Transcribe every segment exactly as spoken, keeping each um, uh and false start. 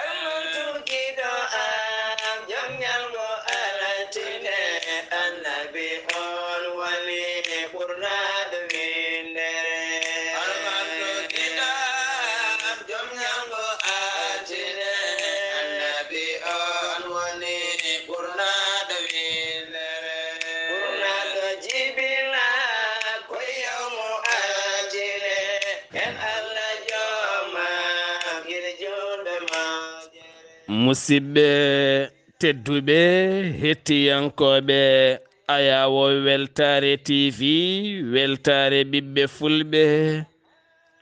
Almantukiɗo am, jom ñalgo altine, annabi on woni ɓurnaɗo windere. Almantukiɗo am, jom ñalgo altine, annabi on woni ɓurnaɗo windere. Ɓurnaɗo jibina ko yawmu altine, en Allah joma gir julɓe ma. Musidɓe tedduɓe, hettiyankooɓe Ayawo Weltaare T V, weltaare ɓiɓɓe fulɓe,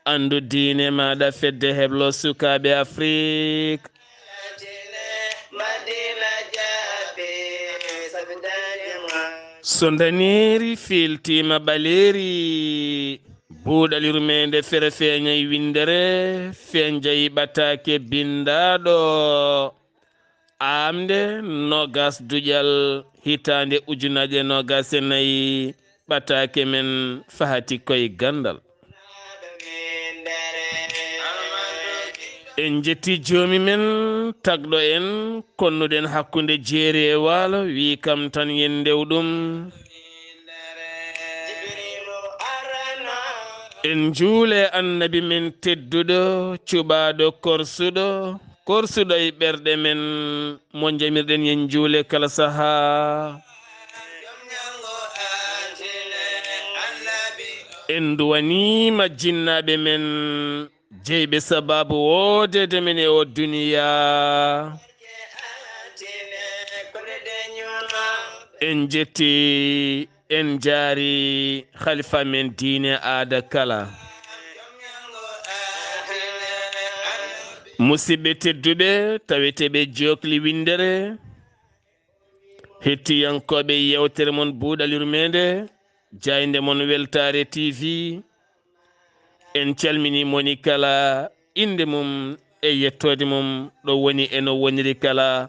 anndu diine maaɗa, fedde heblo sukaaɓe Afrik. So ndaneeri fiiltiima ɓaleeri, buuɗal yurmeende fere feeñay winndere, feeñay ɓataake binndaaɗo. Aamnde noogas duƴal hitaande ujunaaje noogas e nayi, ɓataake men fahati koye ganndal. En njetti joomi men tagɗo en, konnuɗen hakkunde jeeri e waalo, wi kam tan yen ndew ɗum. En njuule annabi men tedduɗo, cuɓaaɗo korsuɗo, korsuɗo e ɓerɗe men, mo njamirɗen yen njuule kala sahaa. En nduwaniima jinnaaɓe men, jeyɓe sabaabu woodeede men e o duniyaa. En njetti, en njaari khalifa men diine aada kala. Musidɓe tedduɓe, taweteeɓe jokli winndere, hettiyankooɓe yeewtere mon Buuɗal Yurmeende, jaaynde mon Weltaare T V, en calminii moni kala innde mum e yettoode mum, ɗo woni e no woniri kala.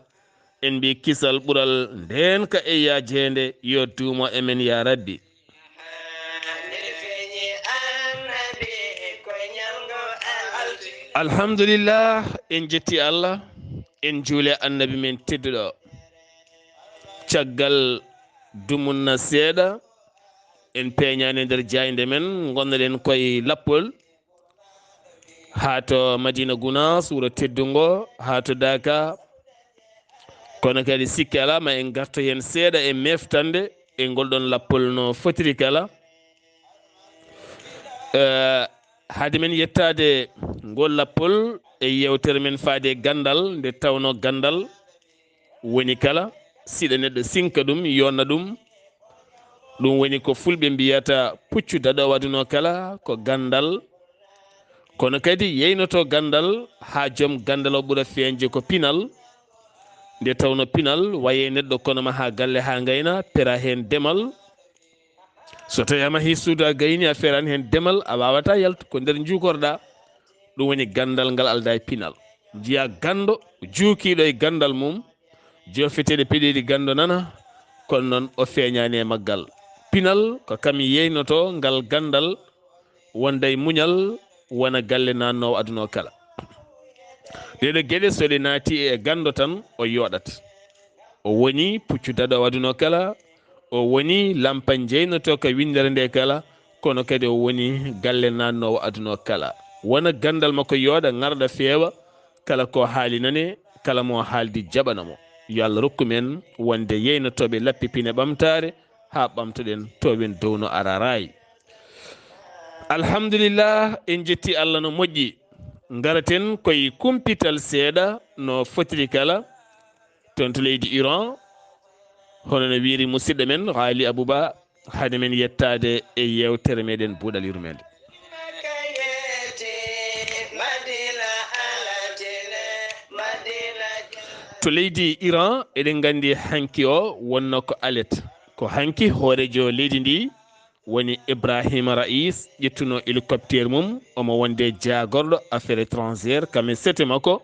En mbii kisal ɓural ndeenka e yaajeende yo duumo e men yaa Rabbi. Alhamdulillah, en jetti Allah, en juule annabi men tedduɗo. Caggal dumunna seeɗa, en peeñaani e nder jaaynde men, ngonnoɗen koye lappol, haa to Madina Gunaas, wuro teddungo, haa to Daaka. Kono kadi sikke alaa, ma en ngarto heen seeɗa e meeftande e ngol ɗoon lappol no fotiri kala. Eh, hade men yettaade ngol lappol e yeewtere men faade e ganndal, nde tawnoo ganndal woni kala, siɗa neɗɗo sinka ɗum, yonna ɗum. Ɗum woni ko fulɓe mbiyata puccu daɗoowo aduna o kala, ko ganndal. Kono kadi yeynoto ganndal haa joom ganndal o ɓura feeñde ko pinal. Nde tawno pinal waye neɗɗo kono ma haa galle haa ngayna, pera heen demal. So tawi a mahii suudu a gayni a ferani heen demal, a waawata yaltu ko nder njuukorɗa. Ɗum woni ganndal ngal aldaa e pinal. Njiya ganndo juukiiɗo e ganndal mum, jofeteeɗo peɗeeli ganndo nana, kono noon o feeñaani e maggal. Pinal ko kam yeynoto ngal ganndal wonda e muñal, wona galle naatnoowo aduna o kala. Ɗeɗo geɗe so ɗe naati e ganndo tan o yooɗat. O woni puccu daɗoowo aduna o kala, o woni lampa jeynotooka winndere nde kala, kono kadi o woni galle naatnoowo aduna o kala. Wona ganndal makko yooɗa, ŋarɗa feewa, kala ko haali nane, kala mo haaldi jaɓana mo. Yo Allah rokku men wonde yeynotooɓe lappi pine ɓamtaare, haa ɓamtoɗen toowen dow no araraay. Alhamdulillah, en jetti Allah no moƴƴi. Ngaraten koye kumpital seeɗa no fotiri kala. Toon to leydi Iran, hono no wiiri musidɗo men Ghali Abouba, hade men yettaade e yeewtere meɗen Buuɗal Yurmeende. To leydi Iran, eɗen nganndi hanki o wonno ko alet. Ko hanki hooreejo leydi ndi woni Ibrahima Raïs ƴettuno hélicoptère mum, omo wonde jaagorɗo affaire étrangère, kam e sete makko.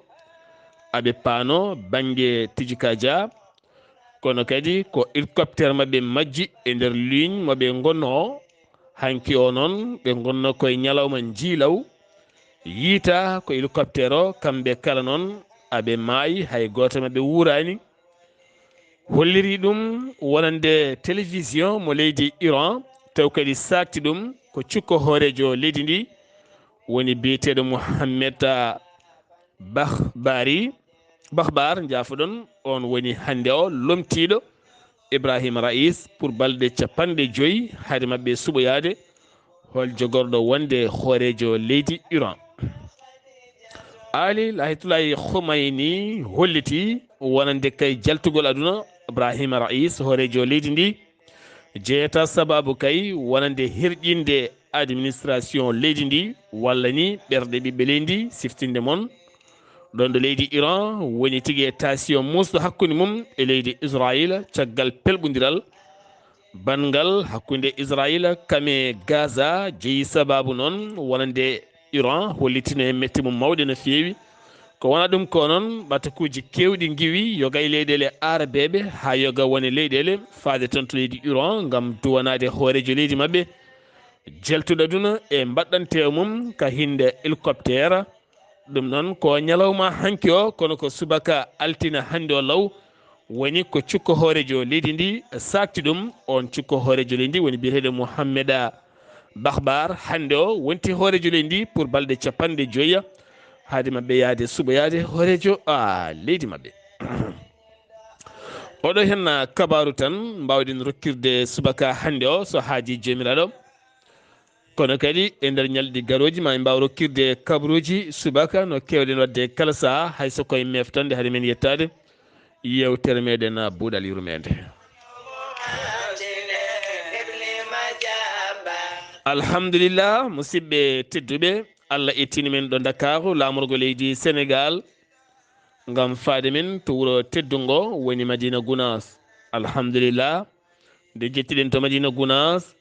Aɓe paano bannge Tijikaja, kono kadi ko hélicoptère maɓɓe majji e nder ligne mo ɓe ngonno o. Hanki o noon, ɓe ngonno koye ñalawma njiilaw. yiita ko hélicoptère o, kamɓe kala noon aɓe maayi, hay gooto maɓɓe wuuraani. Holliri ɗum wonande télévision mo leydi Iran, taw kadi saakti ɗum ko cukko hooreejo leydi ndi, woni biyeteeɗo Mohammed Bahbari, Bahbar, njaafoɗon, on woni hannde o lomtiiɗo Ibrahim Raïs pour balɗe capanɗe joyi hade maɓɓe suɓoyaade hol jogorɗo wonde hooreejo leydi Iran. Ali Lahitulay Khomeini holliti wonande kay jaltugol aduna Ibrahim Raïs, hooreejo leydi ndi, jeyata sababu kay wonande herƴinde administration leydi ndi, walla ni ɓerɗe ɓiɓɓe leydi ndi, siftinde mon. Ɗon ɗo leydi Iran woni tigi e tension muusɗo hakkunde mum e leydi Israila caggal pelɓondiral banngal hakkunde Israila kam e Gaza, jeyi sababu noon wonande Iran hollitino e mette mum mawɗe no feewi. Ko wona ɗum ko noon, ɓatakuuji keewɗi ngiwi yoga e leyɗeele aarabeeɓe haa yoga wone leyɗeele faade toon to leydi Iran ngam duwanaade hooreejo leydi maɓɓe jaltuɗo aduna e mbaɗɗanteewo mum ka hinnde hélicoptère. Ɗum noon ko ñalawma hanki o, kono ko subaka altine hannde o law woni ko cukko hooreejo leydi ndi saakti ɗum. On cukko hooreejo leydi ndi woni biyeteeɗo Mohammeda Bahbar. Hannde o wonti hooreejo leydi ndi pour balɗe capanɗe joyi, hade maɓɓe yahde suɓoyaade hooreejo, a, leydi maɓɓe. Oɗo hen, a, kabaaru tan mbaawɗen rokkirde subaka hannde o, so haaji Joomiraaɗo. Kono kadi e nder ñalɗi garooji, ma en mbaaw rokkirde kabaruuji subaka no keewɗen waɗde kala sahaa, hay so koye meftande hade men yettaade yeewtere meɗen, a, buuɗal yurmeende. Alhamdulillah, musidɓe tedduɓe, Allah ittini men ɗo Ndakaaru, laamorgo leydi Senegaal, ngam faade men to wuro teddungo woni Madina Gunaas. Alhamdulillah, nde jettiɗen to Madina Gunaas,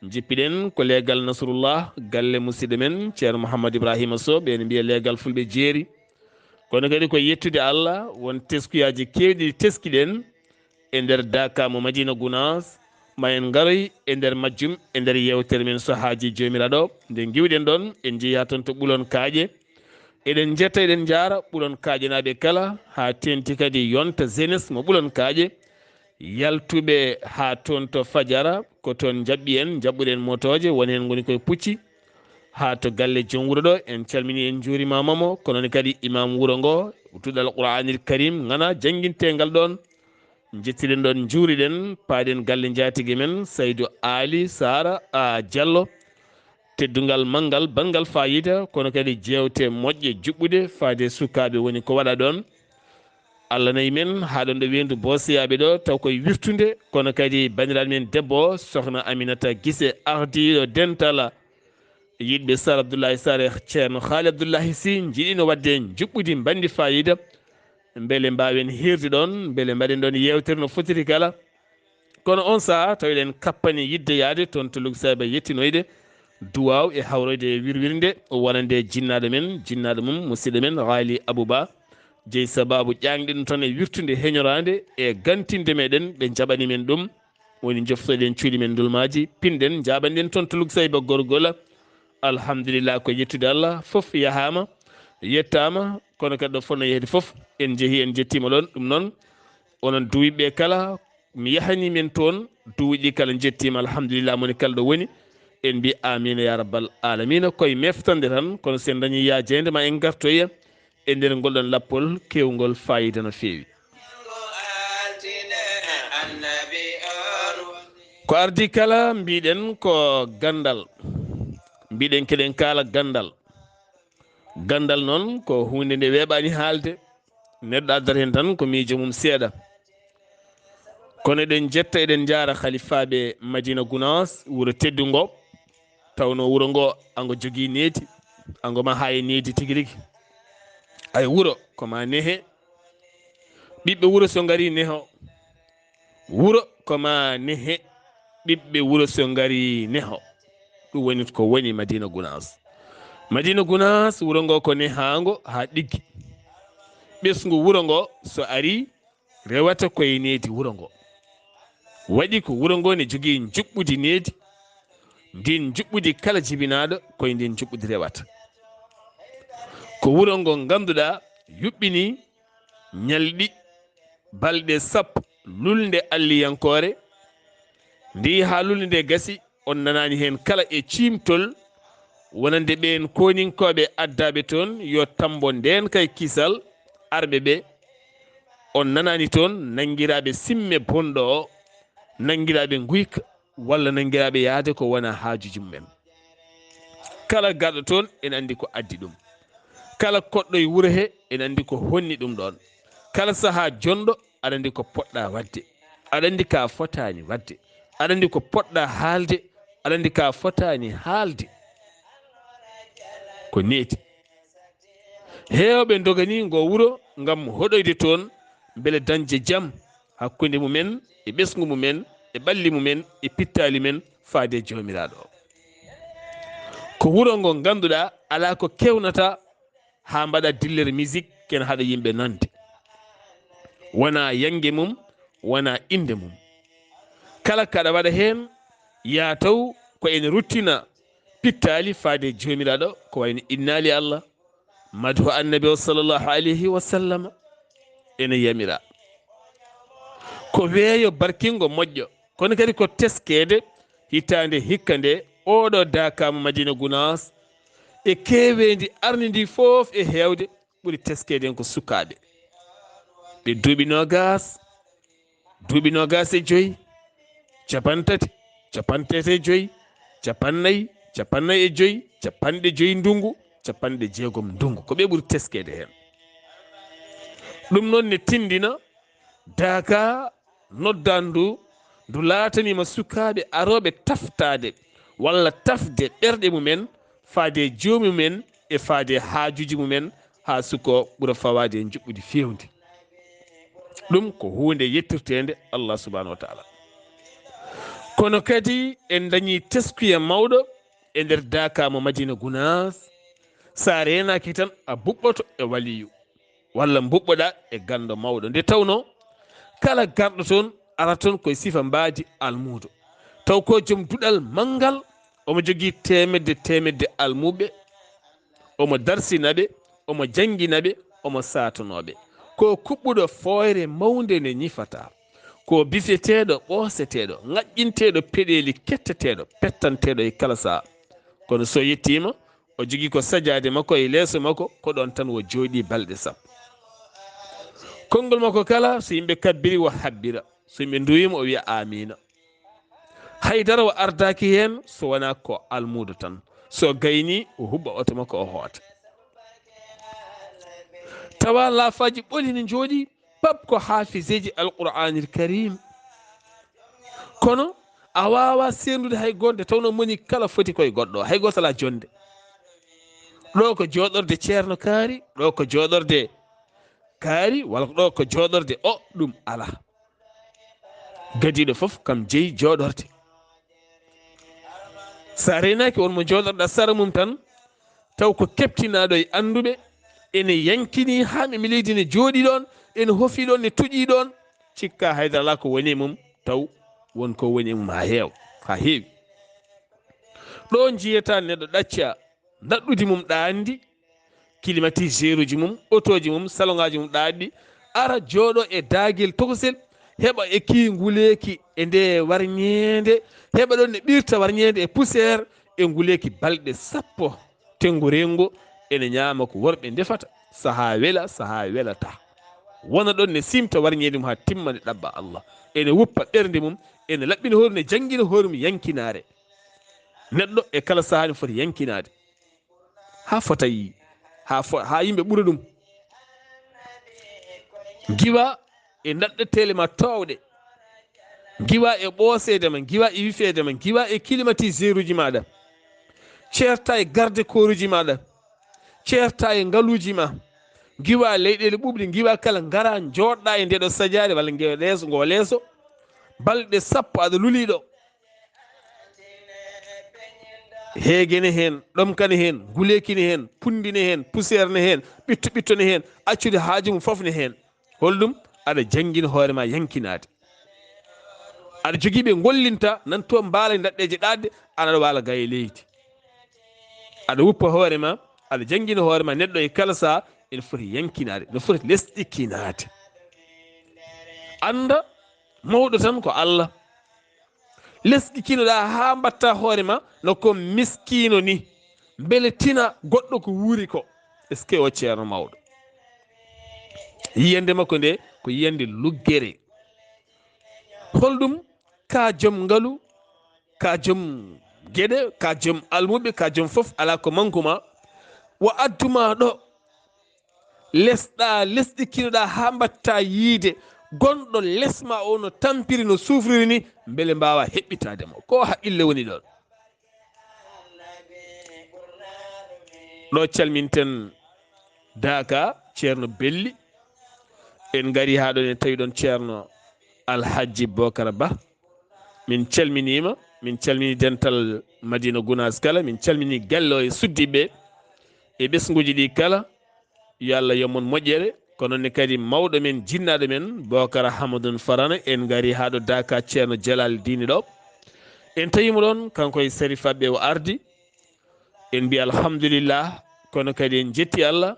njippiɗen ko leegal Nasrullah, galle musidɗo men Ceerno Mouhammad Ibrahima Sow, ɓe ene mbiya leegal Fulɓe Jeeri. Kono kadi ko yettude Allah, won teskuyaaji keewɗi ɗi teskiɗen e nder daaka mo Madina Gunaas. Ma en ngaroy e nder majjum, e nder yeewtere men so haaji Joomiraaɗo. Nde ngiwɗen ɗon, en njeyaa toon to Ɓulon Kaaƴe. Eɗen njetta, eɗen njaara Ɓulon Kaaƴenaaɓe kala, haa teeŋti kadi yonta jeunesse mo Ɓulon Kaaƴe. Yaltuɓe haa toon to Fajara, ko toon njaɓɓi en, njaɓɓuɗen motooje, won heen ngoni koye pucci. Haa to galle joom wuro ɗo, en calminii, en njuurimaama mo, ko noon kadi imaam wuro ngo, duɗal Qur'aanil Kariim, ŋana jannginteengal ɗoon. Njettiɗen ɗoon, njuuriɗen, paaɗen galle njaatige men, Saydu Aali Saara, a, Jallo. Teddungal manngal, banngal faayiida, kono kadi jeewte moƴƴe, juɓɓuɗe, faade sukaaɓe woni ko waɗa ɗoon. Allah nayi men haa ɗoon ɗo weendu Booseyaaɓe ɗo, taw koye wirtude, kono kadi banndiraaɗo men debbo o, Sokhna Aminata Gise, ardiiɗo dental yiɗɓe Sar Abdullahi Sare, Ceerno Haali Abdullahi Sy, njiɗino waɗde njuɓɓudi mbanndi faayiida, mbele mbaawen hiirde ɗoon, mbele mbaɗen ɗoon yeewtere no fotiri kala. Kono on sahaa, taw eɗen kappani yiɗde yahde toon to Lugsayba yettinoyde duwaaw e hawroyde e wirwirnde, wonande jinnaaɗo men, jinnaaɗo mum, musidɗo men, Haali Abuba, jeyi sabaabu ƴaaŋɗe ɗum tan e wirtude heñoraande e gantinde meɗen, ɓe njaɓani men ɗum. Woni njoftoɗen cuuɗi men ndulmaaji, pinɗen, njaaɓanɗen toon to Lugsayba gorgol. Alhamdulillah, ko yettude Allah, fof yahaama, yettaama, kono kadi ɗo fotnoo yahde fof, en njehii, en njettiima ɗoon. Ɗum noon, onon duwiiɓe kala, mi yahanii men toon, duuɗi kala njettiima, alhamdulillah, moni kala ɗo woni. En mbi amiina ya rabbal alamina, koye meftande tan, kono so en dañii yaajeende ma en ngartoya e nder ngol ɗon lappol keewngol faayiida no feewi. Ko ardi kala mbiɗen ko ganndal, mbiɗen keɗen kaala ganndal. Ganndal noon ko huunde nde weeɓaani haalde, neɗɗo addata heen tan ko miijo mum seeɗa. Kono eɗen njetta, eɗen njaara halifaaɓe Madina Gunaas, wuro teddungo, tawnoo wuro ngo ango jogii needi, ango ma haa e needi tigi rigi. Ay wuro ko ma nehe, ɓiɓɓe wuro so ngarii neho, wuro ko ma nehe, ɓiɓɓe wuro so ngarii neho. Ɗum woni ko woni Madina Gunaas. Madina Gunaas, wuro ngo ko nehaango haa ɗiggi. Ɓesngu wuro ngo so arii, rewata koye needi wuro ngo. Waɗi ko wuro ngo ne jogii njuɓɓudi needi, ndin njuɓɓudi kala jibinaaɗo koye ndin njuɓɓudi rewata. Ko wuro ngo ngannduɗaa yuɓɓinii ñalɗi balɗe sappo lulnde alliyankoore. Nde haa lulnde nde gasi, on nanaani heen kala e ciimtol wonande ɓeen kooninkooɓe addaaɓe toon yo tammbo ndeen kay kisal arɓe ɓe. On nanaani toon nanngiraaɓe simme bonɗo o, nanngiraaɓe nguyka, walla nanngiraaɓe yahde ko wonaa haajuuji mum en. Kala garɗo toon ene anndi ko addi ɗum. Kala koɗɗo e wuro he ene anndi ko honni ɗum ɗoon. Kala sahaa jonɗo aɗa anndi ko poɗɗaa waɗde. Aɗa anndi ka fotaani waɗde. Aɗa anndi ko poɗɗaa haalde. Aɗa anndi ka fotaani haalde. Ko neeti. Heewɓe ndoganii ngo wuro ngam hoɗoyde toon mbele dañde jam hakkunde mum en e ɓesngu mum en e ɓalli mum en e pittaali men faade e Joomiraaɗo o. Ko wuro ngo ngannduɗaa alaa ko kewnata haa mbaɗa dillere musique ken haɗa yimɓe nande. Wonaa yannge mum, wonaa innde mum. Kala kaɗa waɗa heen, yaa taw ko ene ruttina pittaali faade e Joomiraaɗo, ko wayno innaali Allah, madhu annabi o sallallahu alayhi wa sallam, ene yamira. Ko weeyo barkingo moƴƴo, kono kadi ko teskeede hitaande hikka nde oɗo daakaama Madina Gunaas e keeweendi arni ndi fof e heewde ɓuri teskeede en ko sukaaɓe. Ɓe duuɓi noogaas, duuɓi noogaas e joyi, capantati, capantati e joyi, capannayi, capannayi e joyi, capanɗe joyi ndunngu, capanɗe jeegom ndunngu. Ko ɓe ɓuri teskeede heen. Ɗum noon ne tindina daaka noddaandu ndu laataniima sukaaɓe arooɓe taftaade walla tafde ɓerɗe mum en faade e joomum en e faade e haajuuji mum en haa suko ɓura fawaade e njuɓɓudi feewndi. Ɗum ko huunde yettirteende Allah subhanahu wa taala. Kono kadi en dañii teskuya mawɗo e nder daakaama Madina Gunaas. So a reenaaki tan a buɓɓoto e waliyu walla mbuɓɓoɗaa e ganndo mawɗo. Nde tawnoo kala garɗo toon ara toon koye sifa mbaadi almuudo. Taw ko joom duɗal manngal, omo jogii teemedde teemedde almuuɓe, omo darsina ɓe, omo janngina ɓe, omo saatonoo ɓe. Ko kuɓɓuɗo fooyre mawnde nde ñifataa. Ko bifeteeɗo, ɓooseteeɗo, ŋaƴƴinteeɗo peɗeeli, ketteteeɗo, pettanteeɗo e kala sahaa. Kono so yettiima, o jogii ko sajaade makko e leeso makko, ko ɗoon tan o jooɗii balɗe sappo. Konngol makko kala, so yimɓe kabbiri, o habbira. So yimɓe nduwiima, o wiya aamiina. Hay dara o ardaaki heen so wonaa ko almuudo tan. So gaynii, o huɓɓa oto makko, o hoota. Tawa laafaaji ɓoli ne njooɗii, pap ko haafiseeji Alqur'aanil Kariim. Kono a waawaa seerndude hay gooto, nde tawnoo moni kala foti koye goɗɗo, hay gooto alaa jonnde. Ɗo ko jooɗorde Ceerno Kaari, ɗo ko jooɗorde Kaari, walla ɗo ko jooɗorde o, ɗum alaa. Gadiiɗo fof kam jeyi jooɗorde. So a reenaaki, won mo jooɗorɗa sara mum tan, taw ko keptinaaɗo e annduɓe, ene yankini haa ɓe mi leydi ne jooɗii ɗoon, ene hofii ɗoon, ne tuƴii ɗoon, cikka haydara alaa ko woni e mum, taw won ko woni e mum haa heewa, haa heewi. Ɗo njiyata neɗɗo ɗacca ndaɗɗudi mum ɗaandi, climatiseur uji mum, otooji mum, salongaaji mum ɗaatɗi, ara jooɗo e daagel tokosel, heɓa e kii nguleeki e nde warñeende, heɓa ɗon ne ɓirta warñeende e poussière e nguleeki balɗe sappo, tenngo renngo ene ñaama ko worɓe ndefata, sahaa wela, sahaa welata. Wona ɗon ne simta warñeende mum haa timma ne ɗaɓɓa Allah. Ene wuppa ɓernde mum, ene laɓɓina hoore mum, ne janngina hoore mum yankinaare. Neɗɗo e kala sahaa ne foti yankinaade. Haa fota yi-, haa fo-, haa yimɓe ɓura ɗum. Ngiwa e naɗɗeteele ma toowɗe. Ngiwa e ɓooseede ma, ngiwa e wifeede ma, ngiwa e climatiseur uji maaɗa. Ceerta e garde corps uji maaɗa. Ceerta e ngaluuji ma. Ngiwa leyɗeele ɓuuɓɗe, ngiwa kala, ngara njooɗɗa e ndeɗo sajaare walla nge leeso, ngo leeso. Balɗe sappo aɗa luliiɗo. Heege ne heen, ɗomka ne heen, nguleeki ne heen, punndi ne heen, poussière ne heen, ɓitto ɓitto ne heen, accude haaju mum fof ne heen. Holɗum? Aɗa janngina hoore ma yankinaade. Aɗa jogii ɓe ngollinta nan to mbaala e ndaɗɗeeje ɗaatde, aan aɗa waala ga e leydi. Aɗa wuppa hoore ma, Aɗa janngina hoore ma neɗɗo e kala saha, ene foti yankinaade, no foti lesɗikinaade. Annda mawɗo tan ko Allah. Lesɗikinoɗaa haa mbaɗta hoore ma no ko miskiino ni, mbele tina goɗɗo ko wuuri ko. Est-ce que o ceerno mawɗo? Yiyannde makko nde ko yiyannde luggere. Holɗum? Ka joom ngalu, ka joom geɗe, ka joom almuɓe, ka joom fof, alaa ko manku ma. Wa addu ma ɗo, lesɗa, lesɗikinoɗaa haa mbaɗta yiyde gonɗo les ma o no tampiri, no sufriri ni, mbele mbaawa heɓɓitaade mo. Ko haqqille woni ɗon. Ɗo calminten Daaka, Ceerno Belli. En ngari haa ɗon, en tawi ɗon Ceerno Alhajji Bokara Ba. Min calminiima, min calmini dental Madina Gunaas kala, min calmini galle o e suddiɓe e ɓesnguuji ɗi kala. Yo Allah yoɓ mon moƴƴere, kono ne kadi mawɗo men, jinnaaɗo men, Bokara Hamadun Farana, en ngari haa ɗo Daaka Ceerno Jalal Diini ɗo. En tawi mo ɗon, kanko e sarifaaɓe o ardi. En mbi alhamdulillah, kono kadi en jetti Allah.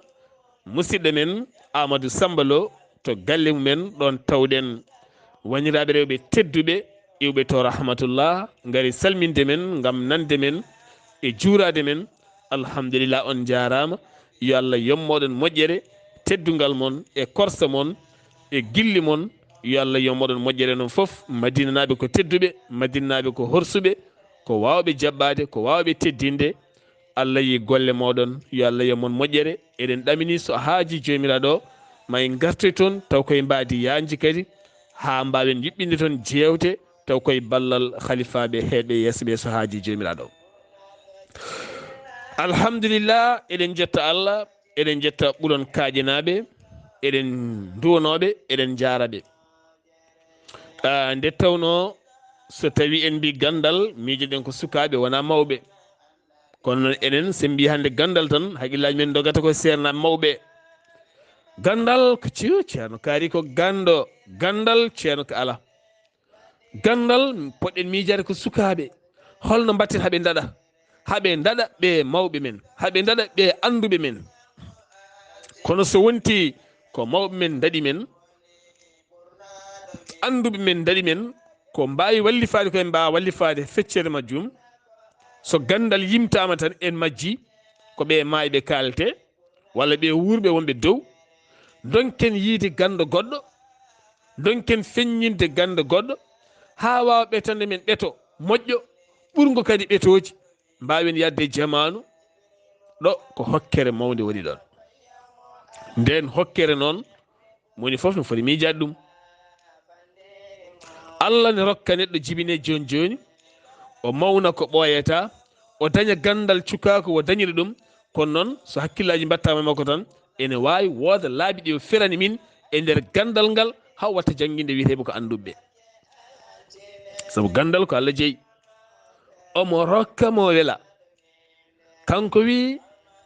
Musidɗo men Amadou Samba Lo to galle mumen ɗon tawɗen wanndiraaɓe rewɓe tedduɓe iwɓe to rahmatullah, ngari salminde men ngam nande men e juuraade men. Alhamdulillah, on njaaraama. Yo Allah yoɓ moɗon moƴƴere, teddungal mon e korsa mon e gilli mon. Yo Allah yoɓ moɗon moƴƴere. Noon fof, Madinanaaɓe ko tedduɓe, Madinanaaɓe ko horsuɓe, ko waawɓe jaɓɓaade, ko waawɓe teddinde. Allah yi golle moɗon, yo Allah yoɓ mon moƴƴere. Eɗen ɗamini so haaji Joomiraaɗo o, ma en ngartoy toon, taw koye mbaadi yaajndi kadi, haa mbaawen yuɓɓinde toon jeewte, taw koye ballal halifaaɓe heeɓe yeeso ɓe so haaji Joomiraaɗo o. Alhamdulillah, eɗen njetta Allah, eɗen njetta Ɓulon Kaaƴenaaɓe, eɗen nduwanooɓe, eɗen njaaraɓe. Ah, nde tawnoo, so tawii en mbii ganndal, miijoɗen ko sukaaɓe, wonaa mawɓe. Kono noon enen, so en mbii hannde ganndal tan, haqqillaaji men ndogata ko seernaaɓe mawɓe. Ganndal ko ci-, ceerno kaari ko ganndo, ganndal ceerno ko alaa. Ganndal, poɗɗen miijaade ko sukaaɓe. Holno mbaɗten haa ɓe ndaɗa? Haa ɓe ndaɗa ɓe mawɓe men, haa ɓe ndaɗa ɓe annduɓe men. Kono so wontii ko mawɓe men ndaɗi men, annduɓe men ndaɗi men, ko mbaawi wallifaade ko en mbaawa wallifaade feccere majjum. So ganndal yimtaama tan en majjii, ko ɓe maayɓe kaaletee, walla ɓe wuurɓe wonɓe dow. Ndonken yiyde ganndo goɗɗo, ndonken feññinde ganndo goɗɗo, haa waawa ɓetande men ɓeto moƴƴo, ɓurngo kadi ɓetooji, mbaawen yahde e jamaanu, ɗo ko hokkere mawnde woni ɗon. Ndeen hokkere noon, moni fof no foti miijaade ɗum. Allah ne rokka neɗɗo jibine jooni jooni, o mawna ko ɓooyataa, o daña ganndal cukaaku o dañiri ɗum. Kono noon, so hakkillaaji mbaɗtaama e makko tan, ene waawi wooda laabi ɗi o ferani min e nder ganndal ngal, haa o watta jannginde wiyeteeɓe ko annduɓe. Sabu ganndal ko Allah jeyi. Omo rokka mo wela. Kanko wi,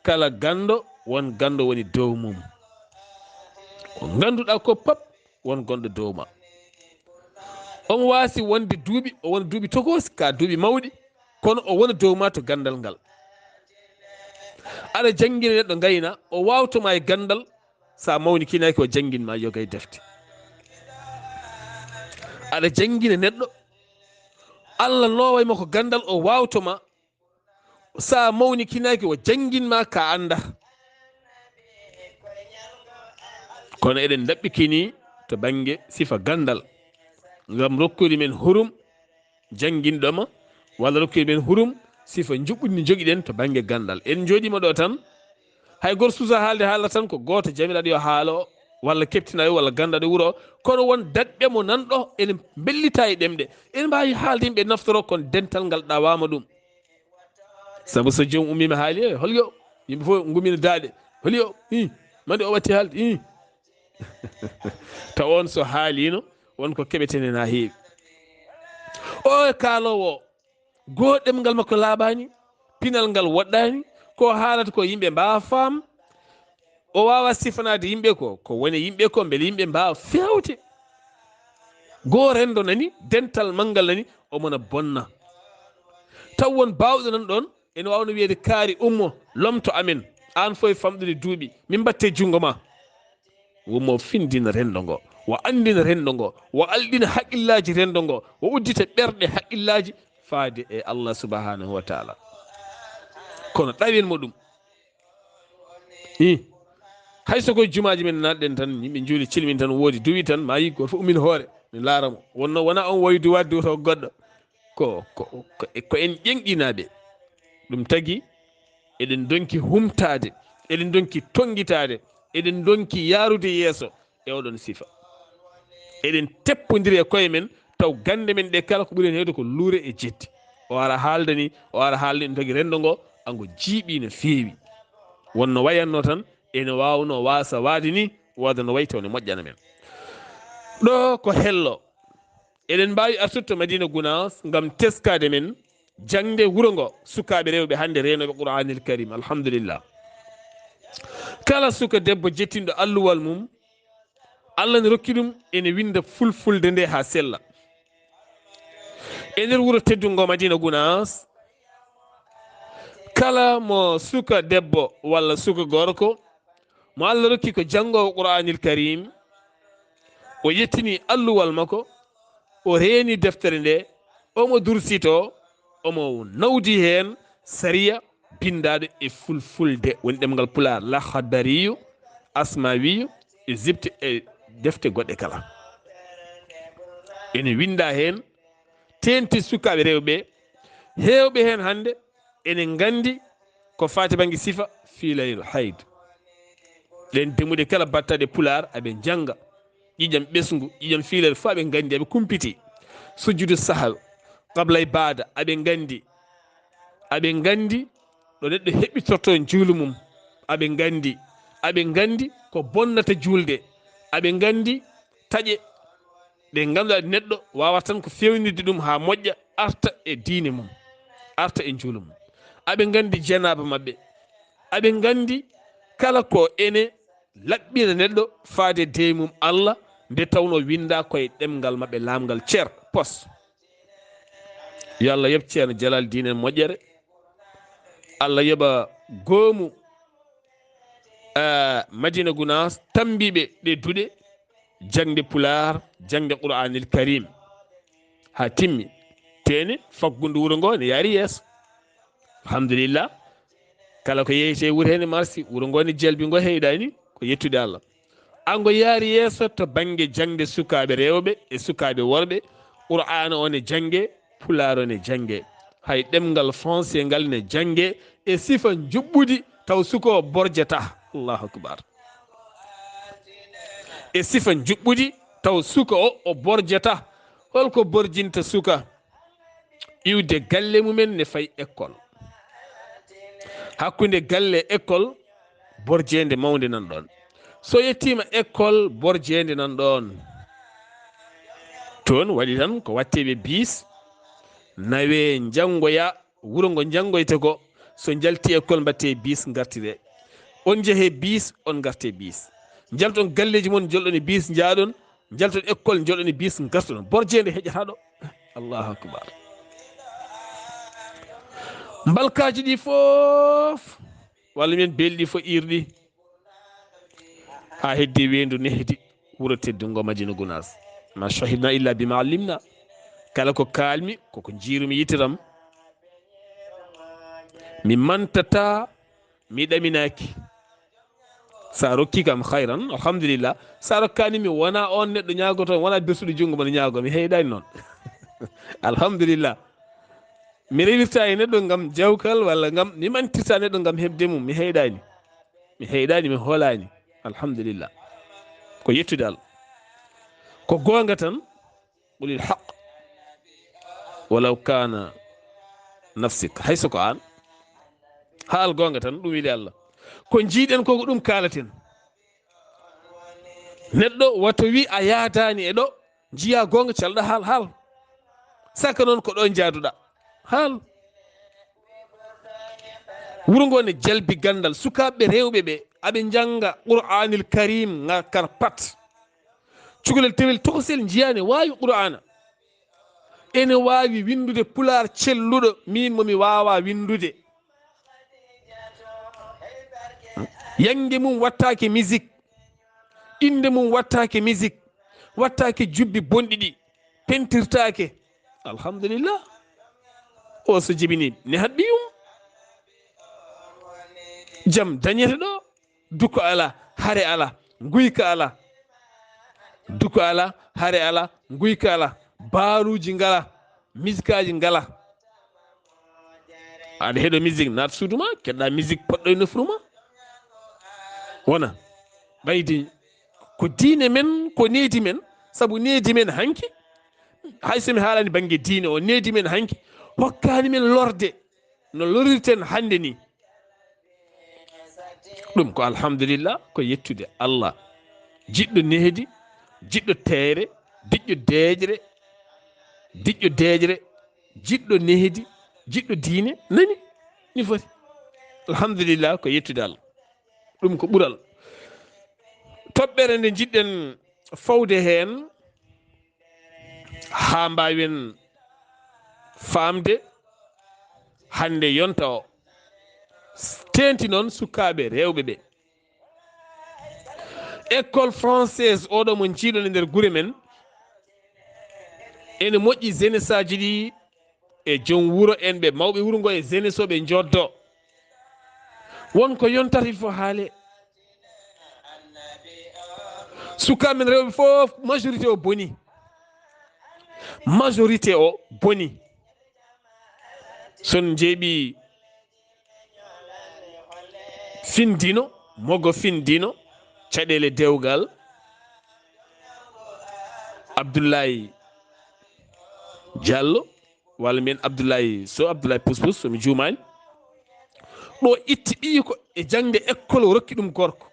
kala ganndo, won ganndo woni dow mum. Ko ngannduɗaa ko pop, won gonɗo dow ma. Omo waasi wonde duuɓi, o wona duuɓi tokoosi, ka duuɓi mawɗi, kono o wona dow ma to ganndal ngal. Aɗa janngina neɗɗo ngayna, o waawto ma e ganndal, sa mawnikinaaki o janngin ma yoga e defte. Aɗa janngina neɗɗo, Allah loway mo ko ganndal, o waawto ma, sa mawnikinaaki o janngin ma ka annda. Kono eɗen ndaɓɓikini to bannge sifa ganndal, ngam rokkude men hurum jannginɗo ma, walla rokkude men hurum sifa njuɓɓudi ndi njogiɗen to bannge ganndal. En njooɗima ɗo tan, hay gooto suusa haalde, haala tan ko gooto, jamiraaɗo yo haalo, walla keɓtinaaɗo, walla ganndaɗo wuro o. Kono won daɗɓe mo nan ɗo, ene mbellita e ɗemɗe. Ene mbaawi haalde yimɓe naftoro, kono dental ngal ɗawaama ɗum. Sabu so joom ummiima haali, "Eh, hol yo?" Yimɓe fof ngummina daaɗe. "Hol yo? Ih, mande o watti haalde, ih." Taw on so haaliino, won ko keɓeten heen haa heewi. O e kaaloowo o, goo ɗemngal makko laaɓaani, pinal ngal woɗɗaani, ko haalata ko yimɓe mbaawa faam. O waawa sifanaade yimɓe ko, ko woni yimɓe ko, mbele yimɓe mbaawa feewde. Goo renndo nani, dental manngal nani, omo na bonna. Taw won baawɗo nan ɗoon, ene waawno wiyeede, "Kaari, ummo, lomto amen." aan fof e famɗude duuɓi, min mbatte junngo ma. Wo mo findina renndo ngo, wo anndina renndo ngo, wo alɗina haqqillaaji renndo ngo, wo uddita ɓerɗe haqqillaaji faade e Allah subhanahu wa taala. Kono ɗawen mo ɗum. I, hay so ko jumaaji men naatɗen tan, yimɓe njuuli cilmin tan, woodi duwi tan, ma yi gooto fof ummin hoore, min laara mo. Wonno wona on wawi duwaade duwotoo goɗɗo. Ko, ko, ko, ko en ƴeŋɗinaaɓe. Ɗum tagi eɗen ndonki humtaade, eɗen ndonki tonngitaade, eɗen ndonki yaarude yeeso e oɗon sifa. Eɗen teppondiri e koye men, taw gannde men ɗe kala ko ɓuri heen heewde ko luure e jeddi. O ara haaldani, o ara haalni, ɗum tagi renndo ngo, ango jiiɓi no feewi. Wonno wayatno tan, ene waawno waasa waade ni, wooda no wayi taw ne moƴƴana men. Ɗo ko hello. Eɗen mbaawi artude to Madina Gunaas ngam teskaade men jaŋde wuro ngo, sukaaɓe rewɓe hannde reenooɓe Qur'aanil Karim. Alhamdulillah. Kala suka debbo jettinɗo alluwal mum, Allah ne rokki ɗum ene winnda fulfulde nde haa sella. E nder wuro teddungo Madina Gunaas, kala mo suka debbo walla suka gorko mo Allah rokki ko janngoowo Qur'aanil Karim, o yettini alluwal makko, o reeni deftere nde, omo dursito, omo nawdi heen sariya binndaaɗo e fulfulde, woni ɗemngal Pulaar, Laxdariyu, Asmawiyu, Egypte e defte goɗɗe kala. Ene winnda heen, teenti sukaaɓe rewɓe, heewɓe heen hannde ene nganndi ko faati bannge sifa fiilayru hayd. Ɗen demuɗe kala battaɗe Pulaar, aɓe njannga. Ƴiƴam ɓesngu, ƴiƴam fiilayru fof aɓe nganndi, aɓe kumpiti. Sujjudu sahw, qabla e baada, aɓe nganndi. Aɓe nganndi ɗo neɗɗo heɓɓitorto njuulu mum. Aɓe nganndi, aɓe nganndi ko bonnata juulde. Aɓe nganndi taƴe ɗe ngannduɗaa neɗɗo waawata tan ko feewnirde ɗum haa moƴƴa, arta e diine mum, arta e njuulu mum. Aɓe nganndi jenaaba maɓɓe. Aɓe nganndi kala ko ene laɓɓina neɗɗo faade dey mum Allah, nde tawnoo winnda koye ɗemngal maɓɓe laamngal cer, pos. Yo Allah yoɓ Ceerno Jalal Diin en moƴƴere. Allah yoɓa goomu, eh, Madina Gunaas, tammbiiɓe ɗe duɗe, jaŋde Pulaar, jaŋde Qur'aanil Karim. Haa timmi. Teene, faggundu wuro ngo ne yaari yeeso. Alhamdulillah. Kala ko yeyete wuro heen e marsi, wuro ngo ne jalbi ngo heyɗaani, ko yettude Allah. Ango yaari yeeso to bannge jaŋde sukaaɓe rewɓe e sukaaɓe worɓe. Qur'aana o ne jannge, Pulaar o ne jannge. Hay ɗemngal français ngal ne jannge e sifa njuɓɓudi taw suka o borjata. Allahu akbar. E sifa njuɓɓudi taw suka o, o borjata. Holko borjinta suka? Iwde galle mumen ne fay école. Hakkunde galle e école, borjeende mawnde nan ɗoon. So yettiima école, borjeende nan ɗoon. Toon waɗi tan ko watteeɓe biis, nawee njanngoya wuro ngo njanngoyte ko. So njalti école, mbattee biis, ngartiree. On njehee biis, on ngartee biis. Njalton galleeji mon, njolɗon e biis, njaaɗon. Njalton école, njolɗon e biis, ngarton. Borjeende heƴata ɗo. Allahu akbar. Mbalkaaji ɗi fof, walla mbiyen beeli ɗi fof iirɗi. Haa heddi weendu nehdi, wuro teddungo Madina Gunaas. Ma shahidna illa bima allimna. Kala ko kaalmi, koko njiirumi yitiram. Mi mantata, mi ɗaminaaki. Sa rokki kam, khayran, alhamdulillah. Sa rokkaani mi, wona on neɗɗo ñaagoto, wona bersuɗo junngo mboɗo ñaago, mi heyɗaani noon. Alhamdulillah. Mi rewirta e neɗɗo ngam jawkal walla ngam, mi mantirta neɗɗo ngam heɓde mum, mi heyɗaani. Mi heyɗaani, mi hoolaani. Alhamdulillah. Ko yettude Allah. Ko goonga tan, qulil haqq walaw kana nafsik. Hay so ko aan. Haal goonga tan, ɗum weli Allah. Ko njiiɗen ko, ko ɗum kaalaten. Neɗɗo wato wi a yaadaani e ɗo, njiya goonga, calɗa haal, haal. Saka noon ko ɗo njaaduɗa. Haal. Wuro ngo ne jalbi ganndal. Sukaaɓe rewɓe ɓe, aɓe njannga Qur'aanil Kariim ngal kar pat. Cukalel tewel tokosel njiya ne waawi Qur'aana. Ene waawi winndude Pulaar celluɗo, miin mo mi waawaa winndude. Yange mum wattaake musique, innde mum wattaake musique, wattaake jubbi bonɗi ɗi, pentirtaake. Alhamdulillah. O so jibini ne haɓɓi yum. Jam dañete ɗo. Duko ala, hare ala, nguyka ala. Duko ala, hare ala, nguyka ala. Baaruuji ngala, miskaaji ngala. Aɗa heɗo musique, naat suudu ma, keɗɗa musique poɗɗo e nofru ma. Wona ɓaydi ko diine men, ko needi men, sabu needi men hanki, hay so mi haalani bannge diine o, needi men hanki hokkaani men lorde no lorirten hannde ni. Ɗum ko alhamdulillah, ko yettude Allah. Jiɗɗo nehdi, jiɗɗo teeyre, diƴƴo deeƴre, diƴƴo deeƴre, jiɗɗo nehdi, jiɗɗo diine, nani? Ni foti. Alhamdulillah, ko yettude Allah. Ɗum ko ɓural. Toɓɓere nde njiɗɗen fawde heen, haa mbaawen faamde, hannde yonta o, teenti noon sukaaɓe rewɓe ɓe. École française oɗo mo njiiɗon e nder gure men, ene moƴƴi jeunesse aji ɗi e joom wuro en ɓe, mawɓe wuro ngo e jeunesse o ɓe njoddo. Won ko yontata, il faut haale. Sukaaɓe men rewɓe fof, majorité o boni. Majorité o boni. Son njeeɓi findino, mogo findino, caɗeele dewgal, Abdoulaye Diallo, walla mbiyen Abdoulaye Sow, Abdoulaye Pouspous, so mi juumaani. Ɗo itti ɓiyi ko e jaŋde école, o rokki ɗum gorko.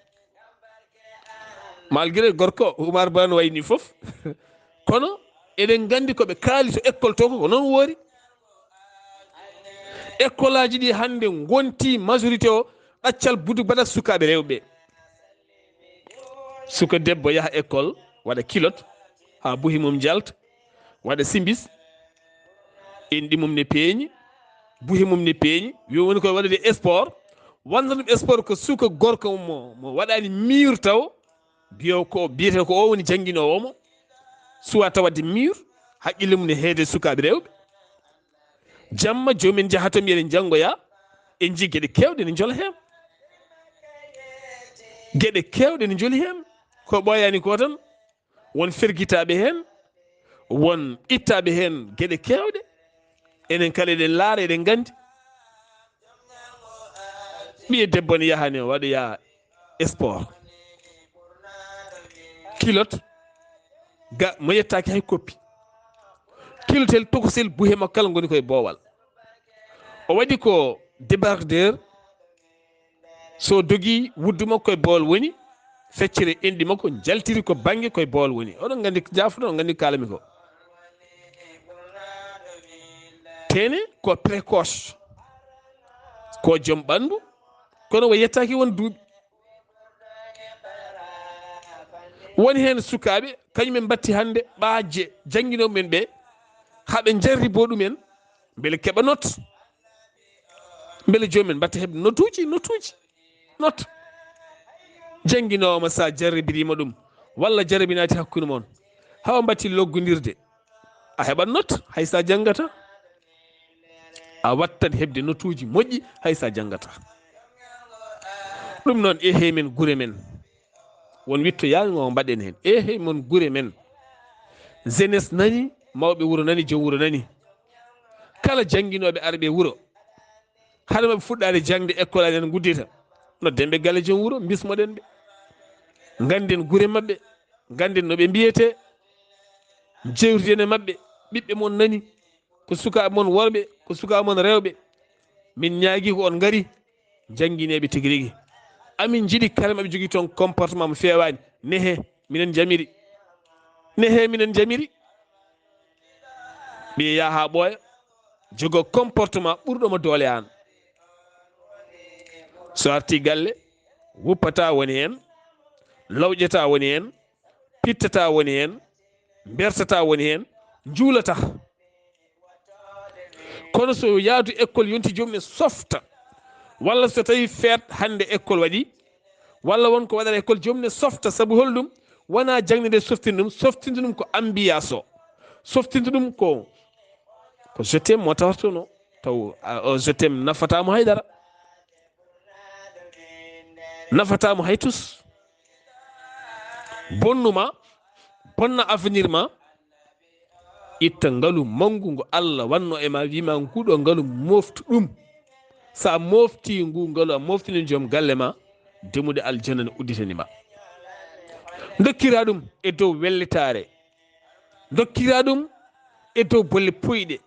Malgré gorko Oumar Ba no wayni fof, kono eɗen nganndi ko ɓe kaali to école to ko, ko noon woori. École aji ɗi hannde ngonti majorité o ɗaccal budu baɗat sukaaɓe rewɓe. Suka debbo yaha école, waɗa kilot, haa buhi mum jalta, waɗa simbis, inɗi mum ne peeñi, buhi mum ne peeñi, wiya woni koye waɗude sport, wonta ɗum sport ko suka gorko mo, mo waɗaani miir taw, biyo ko biyete ko o woni jannginoowo mo, suwa tawadde miir, haqqille mum ne heede sukaaɓe rewɓe. Jamma joomen njaha to mbiyen en janngoya, en njii geɗe keewɗe ne njola heen. Geɗe keewɗe ne njoli heen. Ko ɓooyaani ko tan, won fergitaaɓe heen, won ittaaɓe heen geɗe keewɗe. Enen kala eɗen laara, eɗen nganndi. Ɓiye debbo ne yaha ne waɗoya sport. Kilot, ga mo yettaaki hay koppi. Kilotel, tokosel, buhe makko kala ngoni koye boowal. O waɗi ko débardeur, so dogi wuddu makko koye boowal woni, feccere enɗi makko jaltiri ko bannge koye boowal woni. Oɗon nganndi, jaafuɗon, on nganndi ko kaalami ko. Tene ko précoce, ko joom ɓanndu, kono o yettaaki won duuɓi. Woni heen sukaaɓe, kañum en mbatti hannde ɓaajje jannginooɓe men ɓe, haa ɓe njarriboo ɗumen, mbele keɓa not, mbele joom men mbatta heɓde notuuji, notuuji, not. Jannginoowo ma, so a jarribiriima ɗum, walla jarribinaade hakkunde mon, haa o mbatti loggondirde, a heɓat not, hay so a janngata. A wattan heɓde notuuji moƴƴi, hay so a janngata. Ɗum noon, e hey men gure men, won witto yaango mbaɗen heen. E hey mon gure men, jeunesse nani, mawɓe wuro nani, joom wuro nani. Kala jannginooɓe arɓe wuro, hade maɓɓe fuɗɗaade jaŋde école aji, en nguddita, nodden ɓe galle joom wuro, mbismoɗen ɓe. Ngannden gure maɓɓe, ngannden no ɓe mbiyetee, jeewtiden e maɓɓe, ɓiɓɓe mon nani, ko sukaaɓe mon worɓe, ko sukaaɓe mon rewɓe. Min ñaagii ko on ngari, janngineeɓe tigi rigi. Amin njiɗi kala maɓe jogii toon comportement mo feewaani. Nehe, minen njamiri. Nehe, minen njamiri. Ɓiye yaha haa ɓooya, jogo comportement ɓurɗo mo doole aan. So arti galle, wuppata woni heen, lawƴata woni heen, pittata woni heen, mbertata woni heen, njuulata. Kono so yaadu école yonti joom men softa, walla so tawi feet hannde école waɗi, Walla won ko waɗata école, joom ne softa. Sabu holɗum? Wona jaŋde nde softini ɗum, softinde ɗum ko ambiance o, softinde ɗum ko, ko je t'aime mo tawata toon o. Taw a- o je t'aime nafata mo haydara, nafata mo hay tus. Bonnuma, bonna avenir ma. Itta ngalu manngu ngu Allah wanno e ma, wima nguɗo ngalu moftu ɗum. Sa mofti ngu ngalu, a moftini joom galle ma, demude aljanna ne udditani ma. Dokkira ɗum e dow wellitaare, dokkira ɗum e dow bolle puyɗe,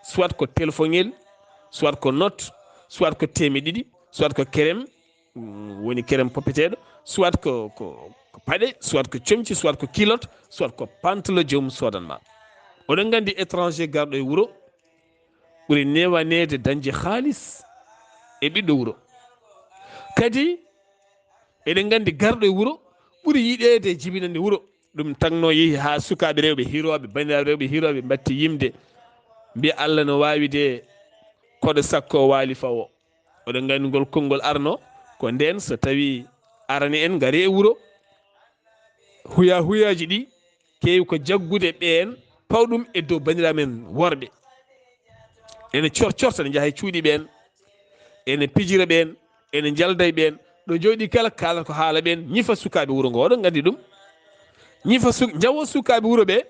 soit ko telefongel, soit ko note, soit ko temeɗe ɗiɗi, soit ko kerem, mm, woni kerem poppeteeɗo, soit ko, ko, ko paɗe, soit ko comci, soit ko kilot, soit ko pantalo joomum sodanma. Oɗon nganndi étranger garɗo e wuro ɓuri newaneede dañde haalis e ɓiɗɗo wuro. Kadi eɗen nganndi garɗo e wuro ɓuri yiɗeede e jibinande wuro. Ɗum tagno yehi haa sukaaɓe rewɓe hirooɓe, banndiraaɓe rewɓe hirooɓe mbatti yimde, mbiya Allah no waawi de, koɗo sakko waali fawo. Oɗon nganndi ngol konngol arno ko ndeen, so tawi arani en ngari e wuro, huya huyaaji ɗi keewi ko jaggude ɓeen, paw ɗum e dow banndiraaɓe men worɓe. Ene cor- corta, ene njaha e cuuɗi ɓeen, ene pijira ɓeen, ene njalda e ɓeen. Ɗo jooɗi kala, kaalata ko haala ɓeen, ñifa sukaaɓe wuro ngo. Oɗon nganndi ɗum. Ñifa su- njawo sukaaɓe wuro ɓe,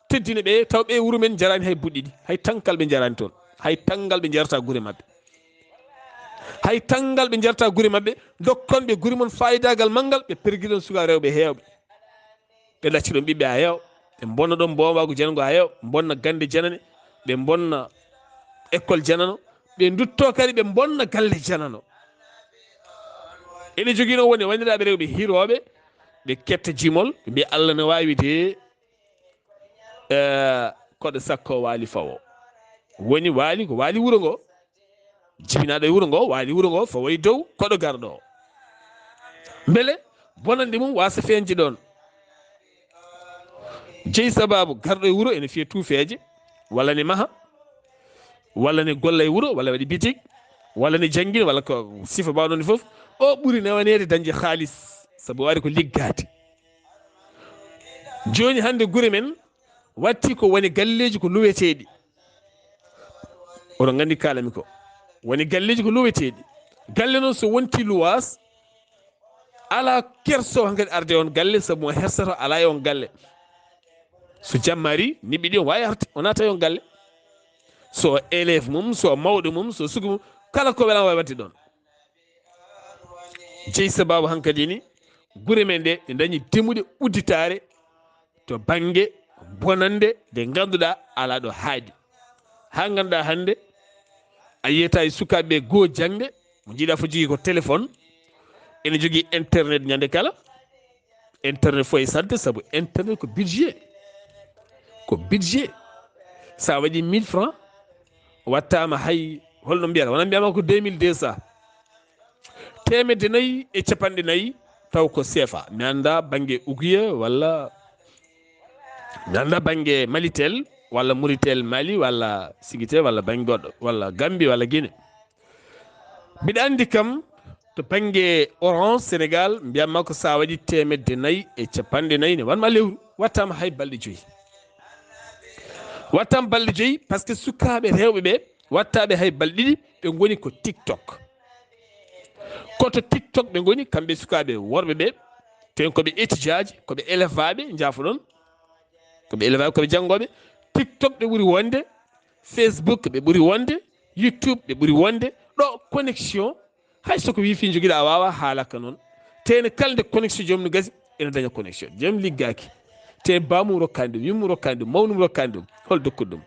teddina ɓe, taw ɓe wuro men njaraani hay buɗɗi ɗi, hay tankal ɓe njaraani toon, hay tanngal ɓe njarata gure maɓɓe, hay tanngal ɓe njarata gure maɓɓe, ndokkon ɓe gure mon faayidaagal manngal, ɓe pergiron sukaaɓe rewɓe heewɓe, ɓe ɗacci ɗon ɓiɓɓe a heew, ɓe mbonna ɗon boowaagu janango a heew, mbonna gannde janane, ɓe mbonna école janano, ɓe ndutto kadi ɓe mbonna galle janano. Ene jogii noon woni wanndiraaɓe rewɓe hirooɓe, ɓe ketta jimol, ɓe mbiya Allah no waawi de, eh, koɗo sakko waali fawo. Woni waali ko waali wuro ngo, jibinaaɗo e wuro ngo, waali wuro ngo, fawo e dow koɗo garɗo o. Mbele bonande mum waasa feeñde ɗoon. Jeyi sababu garɗo e wuro ene fiya tuufeeje, walla ne maha, walla ne golla e wuro, walla waɗi bitik, walla ne janngina, walla ko sifa mbaawɗon fof. O ɓuri newaneede dañde haalis, sabu o ari ko liggaade. Jooni hannde gure men watti ko woni galleeji ko luweteeɗi. Oɗon nganndi kaalami ko woni galleeji ko luweteeɗi. Galle noon so wonti luwaas, alaa kerso hankadi arde on galle, sabu mo hersoto alaa e on galle. So jamma ari, niɓɓiɗi on waawi arde, o naata e on galle. So o élève mum, so o mawɗo mum, so o sugu mum, kala ko welaa waawi waɗde ɗoon. Jeyi sababu hankadi ni, gure men ɗe, ɗe dañi demuɗe udditaare to bannge bonannde nde ngannduɗaa alaa ɗo haaɗi. Haa ngannduɗaa hannde, a yiyata e sukaaɓe goo jaŋde, mo njiiɗaa fof jogii ko téléphone, ene jogii internet ñande kala. Internet fof e saɗde, sabu internet ko budget. Ko budget. So a waɗi mille francs, wattaama hay, holno mbiyata? Wona mbiyama ko deux mille deux cents. Teemedde nayi e capanɗe nayi taw ko C F A. Mi annda bannge Ougouye walla mi annda bannge Malitel walla Muritel Mali walla Sigitel walla bannge goɗɗo walla Gambie walla Guinée. Mbiɗa anndi kam to bannge Orange Sénégal, mbiyatma ko so a waɗi teemedde nayi e capanɗe nayi ne wanma lewru, wattaama hay balɗe joyi. Wattaama balɗe joyi, par ce que sukaaɓe rewɓe ɓe, wattaaɓe hay balɗe ɗiɗi, ɓe ngoni ko TikTok. Ko to TikTok ɓe ngoni, kamɓe sukaaɓe worɓe ɓe, te ko ɓe étudiant ji, ko ɓe élève aɓe, njaafoɗon, ko ɓe élève aɓe, ko ɓe janngooɓe. TikTok ɓe ɓuri wonde, Facebook ɓe ɓuri wonde, YouTube ɓe ɓuri wonde. Ɗo connexion, hay so ko wifi njogiɗa a wawa haalaka noon. Te ene kala nde connexion joom no gasi, ene daña connexion. Joom liggaaki. Te bamum rokkani ɗum, yummum rokkani ɗum, mawnum rokkani ɗum. Hol dokkuɗo ɗum?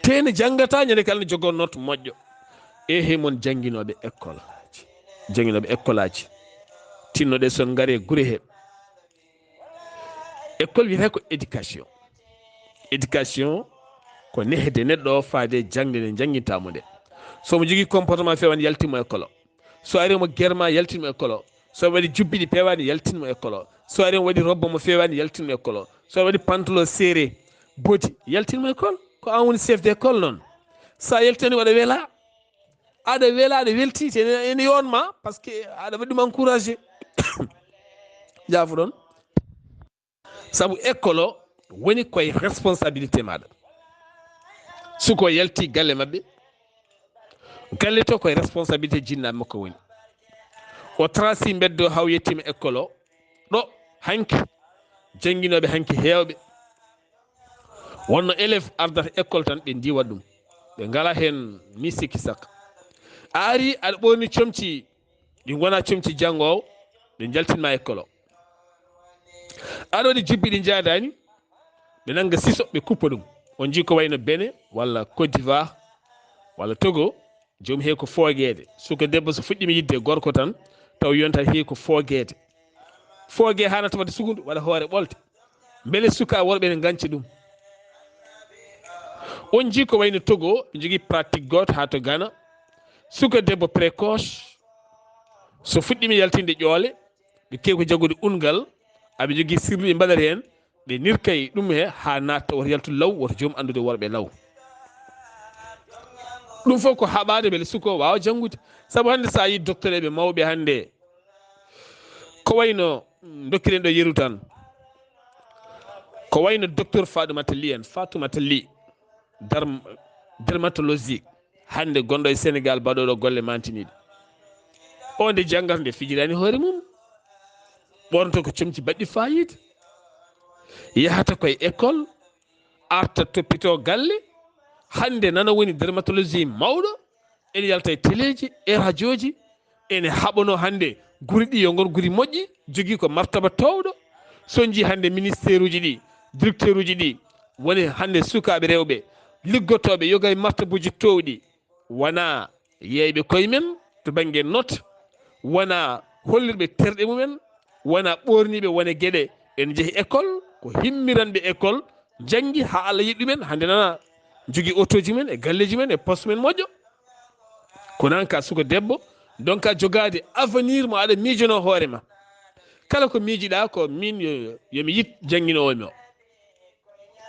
Te ene janngata ñande kala ne jogoo note moƴƴo. E he mon jannginooɓe école aji. Jannginooɓe école aji. Tinnoɗe son ngare gure he. École wiyata ko éducation. Éducation ko nehde neɗɗo o faade e jaŋde nde jannginta mo nde. So mo jogii comportement feewani, yaltin mo école o. So ari mo germa, yaltin mo école o. So waɗi jubbi ɗi peewani, yaltin mo école o. So ari mo waɗi robbo mo feewani, yaltin mo école o. So waɗi pantalon serré, bodi, yaltin mo école. Ko an woni chef d'école noon. Sa yaltani waɗa wela. Aɗa wela, aɗa welti, te ene, ene yoon ma, parce que aɗa waɗi ɗum encouragé. Jaafuɗon. Sabu école o woni koye responsabilité maɗa. Suko yalti galle maɓɓe, galle to koye responsabilité jinnaɓe makko woni. O trasi mbeddo haw yettima école o, ɗo hanki janginoɓe hanki hewɓe. Wonno élève ardata école tan ɓe ndiwa ɗum. Ɓe ngala hen ni sikki sakka. A ari aɗa ɓorni comci, ɗi ngona comci janngowo, ɓe njaltinma école o. Aɗa waɗi jubbi ɗi njaadani, ɓe nanga siso, ɓe kuppa ɗum. On jii ko wayno Benin, walla Côte d'Ivoire, walla Togo, joom he ko foogeede. Suka debbo so fuɗɗima yidde gorko tan, taw yonta he ko foogeede. Fooge hanata wadde sukundu, waɗa hoore ɓolte. Mbele suka worɓe ne nganci ɗum? On jii ko wayno Togo, ɓe jogii pratique gooto haa to Ghana. Suka debbo précoce, so fuɗɗima yaltinde ƴoole, ɓe kewi ko jaggude ungal, aɓe jogii sirlu ɓe mbaɗata heen, ɓe nirkay ɗum he haa natta, woto yaltu law, woto joom anndude worɓe law. Ɗum fof ko haɓaade mbele suko waawa janngude. Sabu hannde so a yii docteur eɓe mawɓe hannde, ko wayno dokkiren ɗo yeru tan, ko wayno docteur Fatoumata Ly en, Fatoumata Ly, derm-, dermatologie, hannde gonɗo e Sénégal, baɗoɗo golle mantiniiɗe. O nde janngata nde fijirani hoore mum, ɓornoto ko comci baɗɗi fayida, yahata koye école, arta toppito galle, hannde nana woni dermatologie mawɗo, ene yalta e teleeji, e rajooji, ene haɓano hannde guri ɗi yo ngon guri moƴƴi, jogii ko martaba toowɗo. So on njii hannde ministère uji ɗi, directeur uji ɗi, woni hannde sukaaɓe rewɓe liggotooɓe yoga e martabuuji toowɗi, wona yeeyɓe koye men to bannge note, wona hollirɓe terɗe mumen, wona ɓoorniiɓe wone geɗe, ene njehi école, ko himmiranɓe école, njanngi haa Allah yiɗi ɗumen, hannde nana jogii otooji men e galleeji men e poste men moƴƴo. Kono aan ka suka debbo, donc a jogaade avenir mo aɗa miijono hoore ma. Kala ko miijiɗa ko min yo, yo mi yit jannginoowo mi o.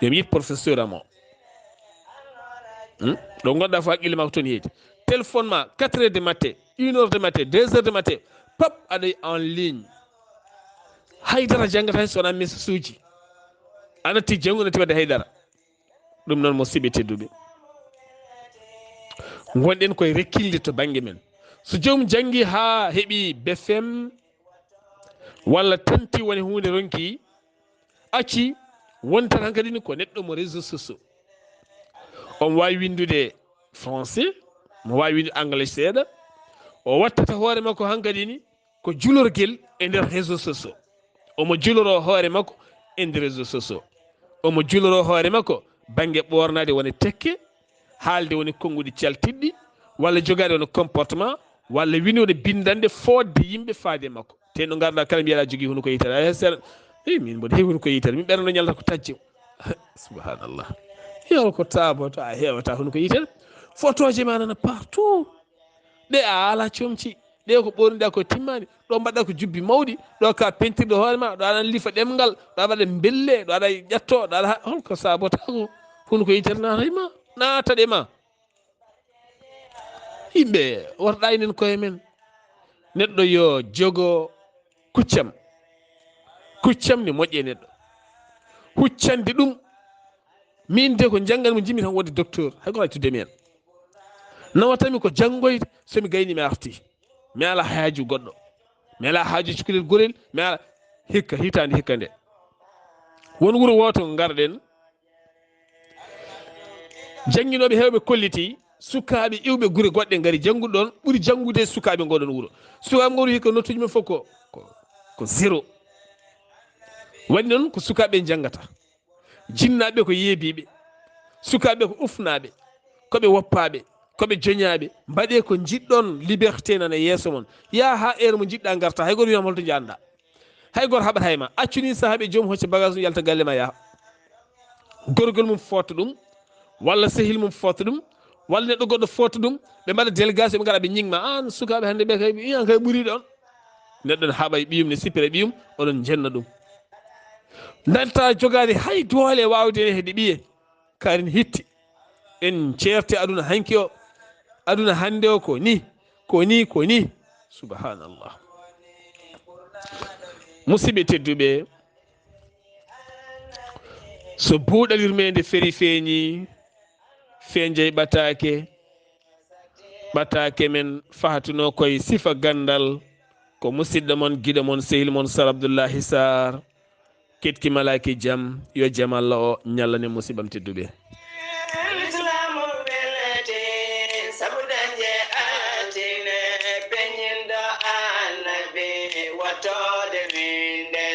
Yo mi yit professeur am o. Hmm? Ɗo ngonɗa fof haqqille ma ko toon heedi. Téléphone ma quatre heures de matin, une heure de matin, deux heures de matin, pap aɗa en ligne. Haydara janngata hay so wonaa message uji. A natti janngo, natti waɗde haydara. Ɗum noon, musiɓɓe tedduɓe, ngonɗen koye rekkilde to bannge men. So joomum janngi haa heɓi B F M walla tanti woni huunde ronki, acci, wontat hankadi ni ko neɗɗo mo réseaux sociaux. Omo waawi winndude français, mo waawi winndude anglais seeɗa, o wattata hoore makko hankadi ni ko julorgel e nder réseaux sociaux. Omo juloro hoore makko e nder réseaux sociaux. Omo juloro hoore makko bannge ɓoornaade woni tekke, haalde woni konnguɗi caltiɗɗi, walla jogaade woni comportement, walla winnude binndanɗe fodde yimɓe faade e makko. Te no ngarɗa kala mbiyaɗa jogii hunuko yitere. Ay, sera, hey, min mboɗo heewi hunuko yitere. Min ɓerɗe no ñalata ko tajje. Subhanallah. Yo ko taaboto a heewata hunuko yitere. Fotooje ma nana partout. Ɗe a ala comci. Ɗe ko ɓorniɗa ko timmani. Ɗo mbaɗɗa ko jubbi mawɗi. Ɗo ka pentirde hoore ma. Ɗo aɗa lifa ɗemngal. Ɗo aɗa mbelle. Ɗo aɗa ƴatto. Ɗo aɗa ha-, holko saabotako? Hunuko yitere naata e ma. Naata ɗe ma. Yimɓe, warɗa enen koye men. Neɗɗo yo jogo kuccam. Kuccam ne moƴƴe neɗɗo. Huccande ɗum. Min de ko janngan mo jimmi tan wonde docteur. Hay goto accude mi en. Nawatami ko janngoyde, so mi gayni mi arti. Mi ala haaju goɗɗo. Mi ala haaju cukalel gorel, mi ala hikka, hitaande hikka nde. Won wuro wooto ngarɗen. Jannginooɓe heewɓe kolliti, sukaaɓe iwɓe gure goɗɗe ngari janngude ɗoon, ɓuri janngude e sukaaɓe ngoɗon wuro. Sukaaɓe ngoɗon hikka nottuji men fof ko, ko, ko zéro. Waɗi noon ko sukaaɓe njanngata. Jinnaaɓe ko yeebiiɓe. Sukaaɓe ko ufnaaɓe. Ko ɓe woppaaɓe. Ko ɓe joñaaɓe. Mbaɗee ko njiɗɗon, liberté nana yeeso mon. Yaha haa heure mo njiɗɗa ngarta. Hay gooto wiyama holto njaanɗa. Hay gooto haɓata e ma. Accu ni sahaa ɓe joom hocca bagage mum yalta galle ma yaha. Gorgol mum fotta ɗum, walla sehil mum fotta ɗum, walla neɗɗo goɗɗo fotta ɗum, ɓe mbaɗa délégation, ɓe ngara ɓe ñiŋma, "Aan sukaaɓe hannde ɓe kay, iyan kay ɓuri ɗon." Neɗɗo ne haɓa e ɓiyum, ne sippira e ɓiyum, oɗon njenna ɗum. Nanta jogaade hay doole waawde ne heede ɓiye, karin hitti. En ceerte aduna hanki o, Aduna hannde o ko ni, ko ni, ko ni. Subhanallah. Musidɓe tedduɓe, so buuɗal yurmeende feri feeñi, fenjay ɓataake, ɓataake men fahatuno koye sifa ganndal, ko musidɗo mon, giɗo mon, sehil mon, Sar Abdullahi Sar. Ketki malaaki jam, yo jam Allah o ñallane musiɓam tedduɓe. Lislaamu welete, sabu dañde altine, peñinɗo Annabi, wattoode winde.